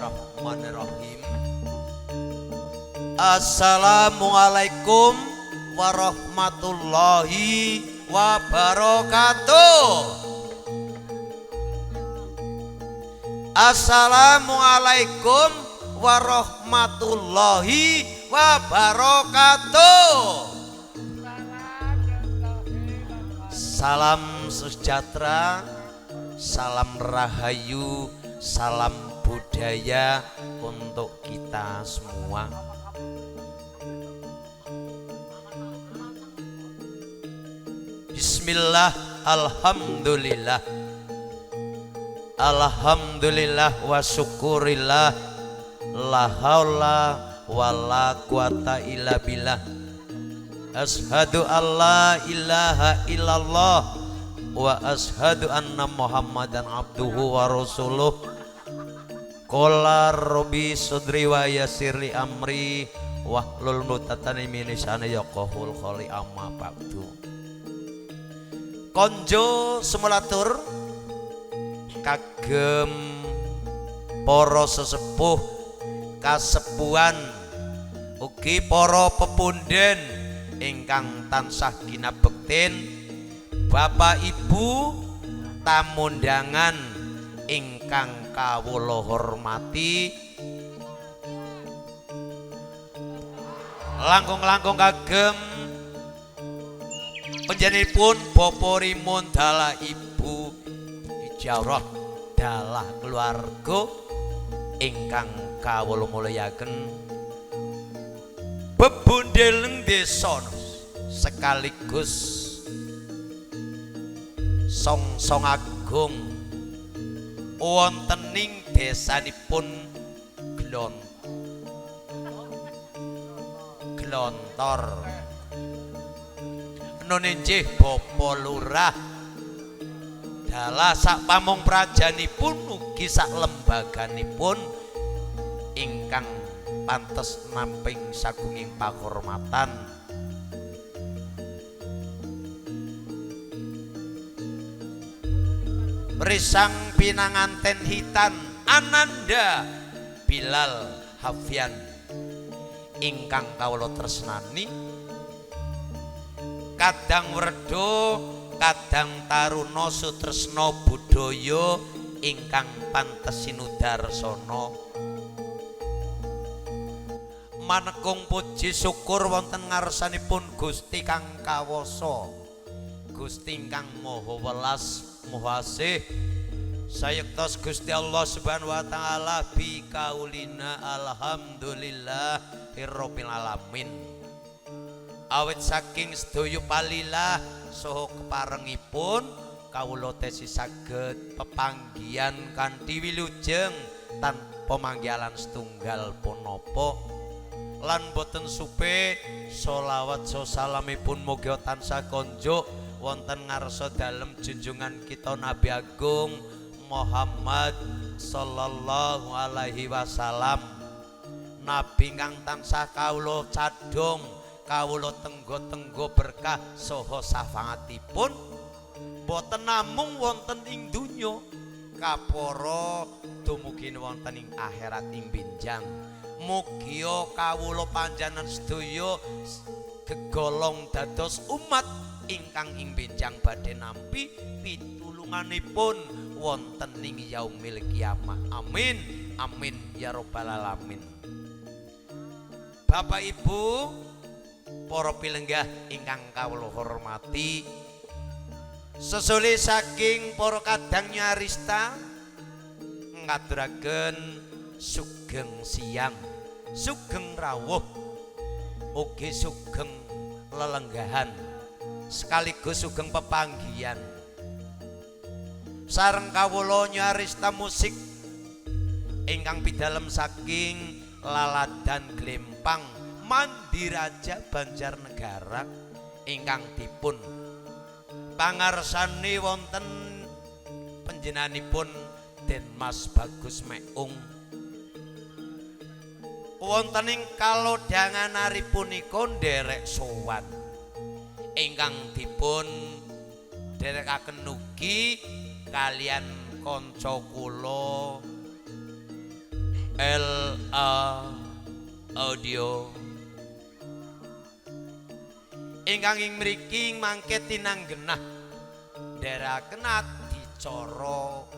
Bismillahirrahmanirrahim. Assalamualaikum warahmatullahi wabarakatuh. Assalamualaikum warahmatullahi wabarakatuh. Salam sejahtera, salam rahayu, salam budaya untuk kita semua. Bismillah, alhamdulillah. Alhamdulillah wa syukurillah, la haula wa la quwata illa billah. Ashhadu alla ilaha illallah wa ashhadu anna Muhammadan abduhu wa rasuluh. Qala rabbi sadri wa yassir li amri wahlul 'uqdatan min lisani yafqahul qouli, amma ba'du. Konjo semulatur kagem para sesepuh kasepuhan ugi para pepunden ingkang tansah ginabektin, Bapak Ibu tamundangan ingkang kawula hormati, langkung-langkung kagem panjenenganipun Bapak Rimun dalah Ibu Ijarah dalah keluarga ingkang kawula mulyakaken, bebundeleng desa sekaligus songsong agung wontening desanipun Glontor. Nun injih Bapak Lurah dalah sak pamong prajanipun ugi sak lembaganipun ingkang pantes namping sagunging pakurmatan. Risang pinanganten hitan Ananda Bilal Hafian ingkang kawula tresnani, kadang wredha kadang taruna sutresna budaya ingkang pantes sinudarsana. Manekung puji syukur wonten ngarsanipun Gusti kang kawasa, Gusti ingkang maha welas maha asih. Sayektos Gusti Allah Subhanahu wa taala bi kaulina alhamdulillahirabbil alamin. Awit saking sedaya palilah saha keparengipun kawula tesi saged pepanggihan kanthi wilujeng tanpa manggihalan setunggal punapa lan boten supe. Sholawat salamipun mugi tansah konjuk wonten ngarsa dalem junjungan kita Nabi Agung Muhammad sallallahu alaihi wasallam, nabi kang tansah kawula cadhong kawula tenggo-tenggo berkah saha syafaatipun boten namung wonten ing donya kapara dumugi wonten ing akhirat ing benjang. Mugia kawula panjenengan sedaya gegolong dados umat ingkang ing benjang badhe nampi pitulunganipun wonten ing yaumil kiamah. Amin amin ya rabbal alamin. Bapak Ibu para pilenggah ingkang kawula hormati, sesule saking para kadang nyarista ngaturaken sugeng siang, sugeng rawuh, ugi sugeng lelenggahan, sekaligus sugeng pepanggihan sareng kawula nyarista musik ingkang pidalem saking Laladan Glempang Mandiraja Banjarnegara ingkang dipun pangarsani wonten panjenenganipun Denmas Bagus Meung. Wonten ing kalodhangan ari punika nderek sowan ingkang dipun dherekaken ugi kalian kanca kula LA Audio ingkang ing mriki mangke tinanggenah ndherekaken adicara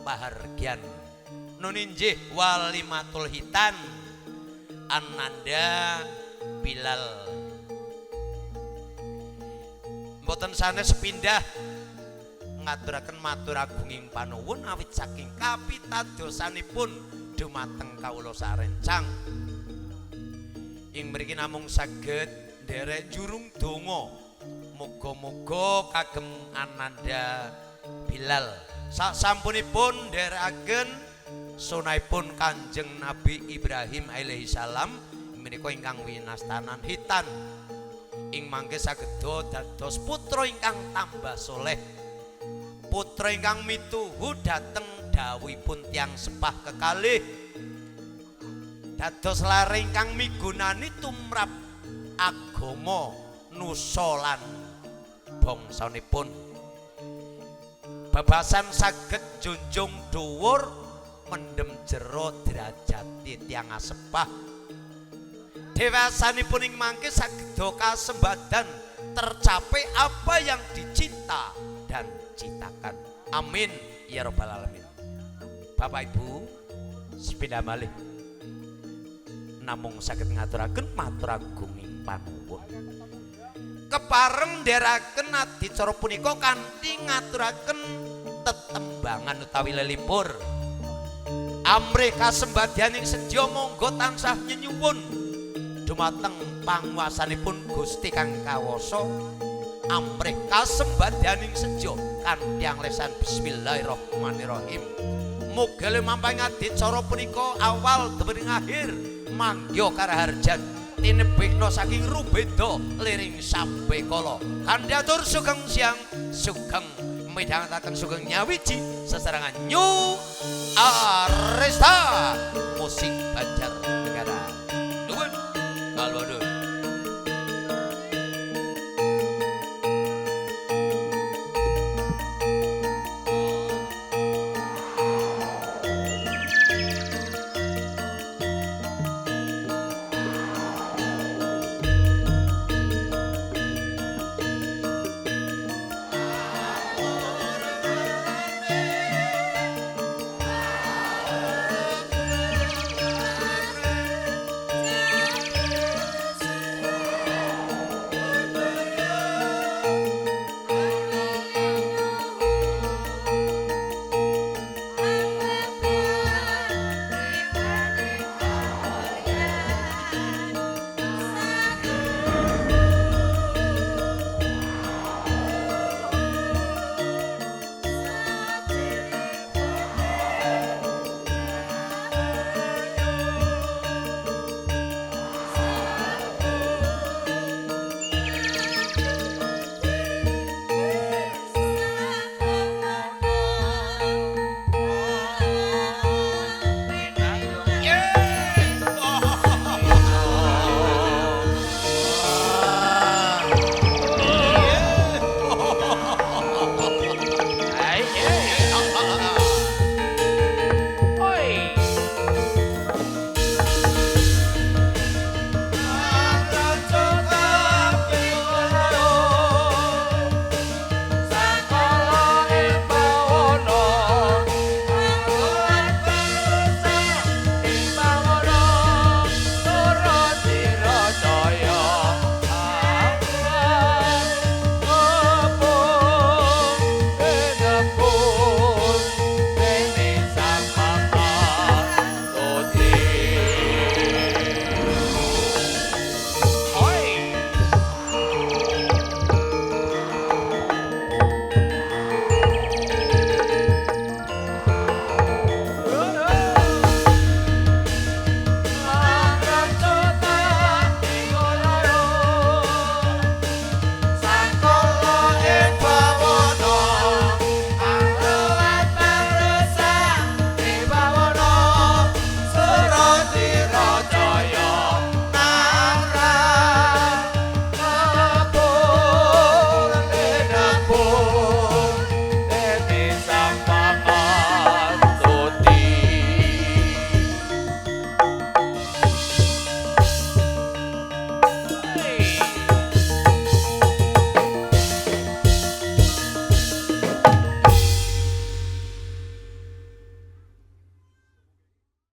pahargyan nun injih walimatul hitan Ananda Bilal. Mboten sanes sepindah ngaturaken matur agunging panuwun awit saking kapitadosanipun dumateng kawula sarencang. Ing mriki namung saged nderek jurung donga muga-muga kagem Ananda Bilal sasampunipun nderekaken sunahipun Kanjeng Nabi Ibrahim alaihi salam menika ingkang winastanan hitan ing mangke sageda dados putra ingkang tambah soleh, putra ingkang mituhu dhateng dawuhipun tiyang sepah kekalih, dados lare ingkang migunani tumrap agama nusa lan bangsanipun. Babasan saged junjung dhuwur mendem jero derajate tiyang asepah. Dewasanipun ing mangke sageda kasembadan tercapai apa yang dicinta dan citakan. Amin ya rabbal alamin. Bapak Ibu sepindah malih namung saged ngaturaken matur agunging panuwun. Kepareng ndherekaken adicara punika kanthi ngaturaken tetembangan utawi lelipur. Amrih kasembadyaning sedya monggo tansah nyenyuwun dumateng panguwasanipun Gusti kang kawasa. Amrih kasembadyaning sedya kanthi anglesan bismillahirrahmanirrahim. Muga lumampahing adicara punika awal dumateng akhir mangga karaharjan tinebihna saking rubeda liring sambekala. Kanthi atur sugeng siang, sugeng midhangetaken sugeng nyawiji sesarengan New Arista Musik Banjar.